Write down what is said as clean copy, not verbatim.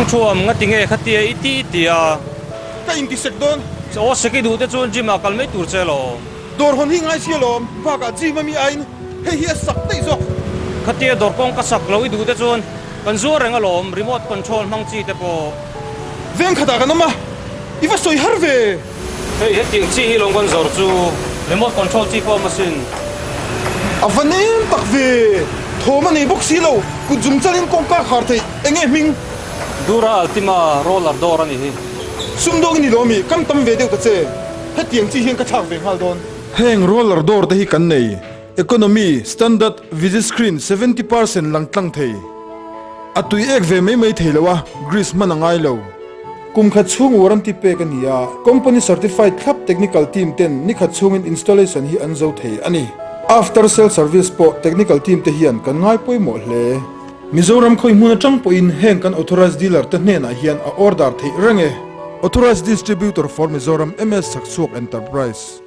Thangthuam, ngati nge khatia i ti i ti a? Ka inti sek dawn. Aw sek i duh te chuan gym ah kal mai tur che lawm. Dawr hawn hi ngai si alawm, bakah gym a mi aiin hei hi a sak daih zawk. Khatia dawr kawng ka sak lo i duh te chuan kan zuar reng alawm, remote control hmang chi te pawh. Veng khatah kan awm a, i va sawi har ve. Hei hetiang chi hi lawng kan zawr chu remote control chi pawh awm asin. A va nem tak ve, thawm a nei bawk si lo, kut zum chalin kawngka khar theih eng nge hming? Dura Altima roller door a nih hi. Sumdawng i ni lo mi, kam tam ve deuh ta che, hetiang chi hian ka thlak ve nghal dawn. Heng roller door te hi kan nei, Economy, Standard, Visit Screen 70% lang tlang thei. A tui ek ve mai mai thei lo a, grease hman a ngai lo. Kum khat chhung warranty pek a ni a, company certified thlap technical team ten ni khat chhungin installation hi an zo thei a ni. After sale service pawh technical team te hian kan ngai pawimawh hle. Mizoram khawi hmun atang pawhin heng kan authorized dealer te hnenah hian a order theih reng e. Authorized distributor for Mizoram MS Chhakchhuak Enterprise.